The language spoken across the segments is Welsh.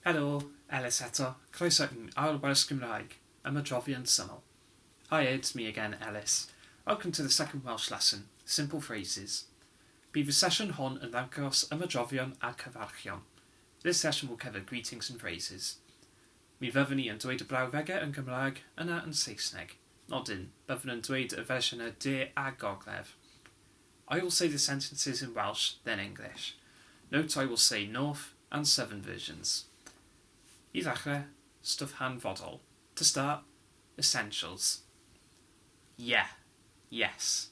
Helo, Ellis eto. Croeso i'n ail wers Gymraeg, ymadroddion syml. Hi, it's me again, Ellis. Welcome to the second Welsh lesson, Simple Phrases. Bydd y sesiwn hon yn ddangos ymadroddion a cyfarchion. This session will cover greetings and phrases. Mi fyddwn i yn dweud y brawddegau yn Gymraeg, yna yn Saesneg. Nodyn, byddwn yn dweud y fersiynau De a Gogledd. I will say the sentences in Welsh, then English. Note I will say North and Southern versions. I ddechrau, stwff hanfodol. To start, essentials. Ie, yes.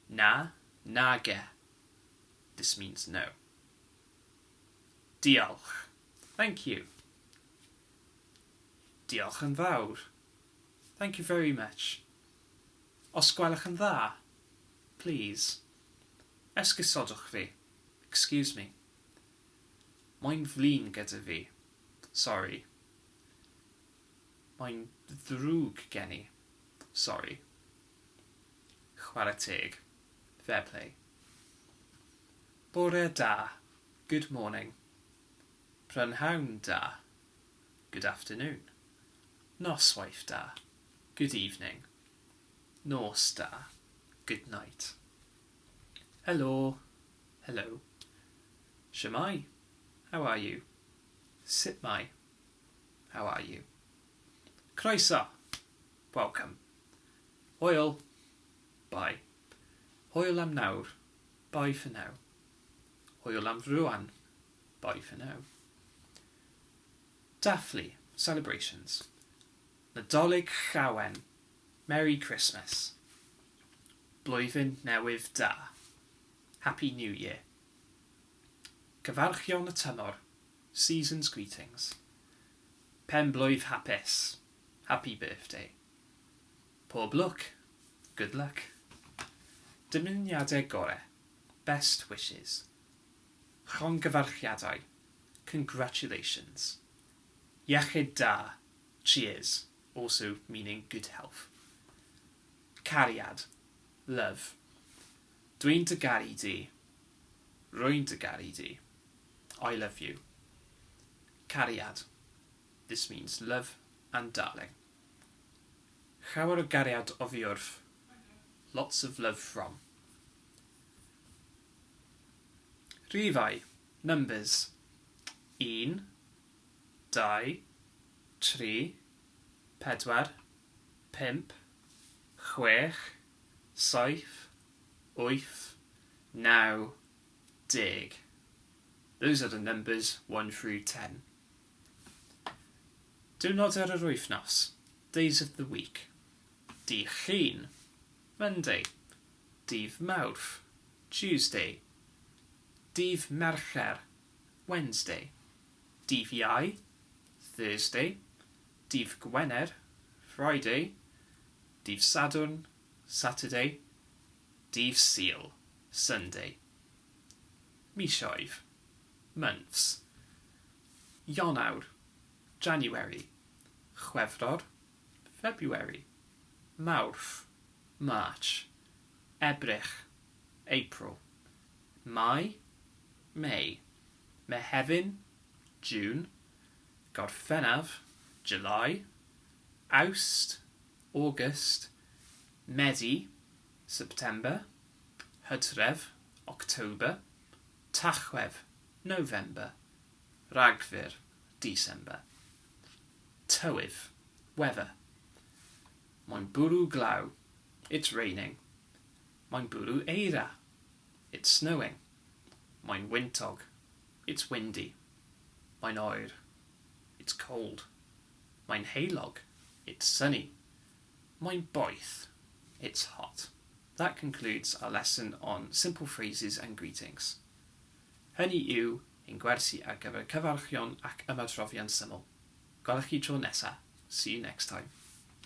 Na, nage. This means no. Diolch. Thank you. Diolch yn fawr. Thank you very much. Os gwelwch yn dda. Please. Esgusodwch fi. Excuse me. Mae'n flin gyda fi. Sorry. Mae'n ddrwg gen i. Sorry. Chwarae teg. Fair play. Bore da. Good morning. Prynhawn da. Good afternoon. Noswaith da. Good evening. Nos da. Good night. Helo. Hello. Shwmae. How are you? Sut mae? How are you? Croeso. Welcome. Hwyl. Bye. Hwyl am nawr. Bye for now. Hwyl am rwan. Bye for now. Dathlu. Celebrations. Nadolig Llawen. Merry Christmas. Blwyddyn Newydd Dda. Happy New Year. Cyfarchion y tymor. Season's greetings. Pen-blwydd hapus. Happy birthday. Pob lwc. Good luck. Dymuniadau gorau. Best wishes. Llongyfarchiadau. Congratulations. Iechyd da. Cheers, also meaning good health. Cariad, love. Dwi'n dy garu di. Rwy'n dy garu di. I love you. Cariad. This means love and darling. Llawer o gariad oddi wrth. Lots of love from. Rhifau, numbers. Un, dau, tri, pedwar, pump, chwech, saith, wyth, naw, deg. Those are the numbers 1 through 10. Diwrnod ar yr wythnos, days of the week. Dydd Llun, Monday. Dydd Mawrth, Tuesday. Dydd Mercher, Wednesday. Dydd Iau, Thursday, Dydd Gwener, Friday, Dydd Sadwrn, Saturday, Dydd Sul, Sunday. Misoedd, months. Ionawr, January, Chwefror, February, Mawrth, March, Ebrill, April, Mai, May, Mehefin, June, Gorffennaf, July, Awst, August, Medi, September, Hydref, October, Tachwedd, November, Rhagfyr, December. Tywydd, weather. Mae'n bwrw glaw, it's raining. Mae'n bwrw eira, it's snowing. Mae'n wyntog, it's windy. Mae'n oer, it's cold. Mae'n heulog, it's sunny. Mae'n boeth, it's hot. That concludes our lesson on simple phrases and greetings. Hynny yw, ein gwersi ar gyfer cyfarchion ac ymadroddion syml. Gwelwch chi tro nesa. See you next time.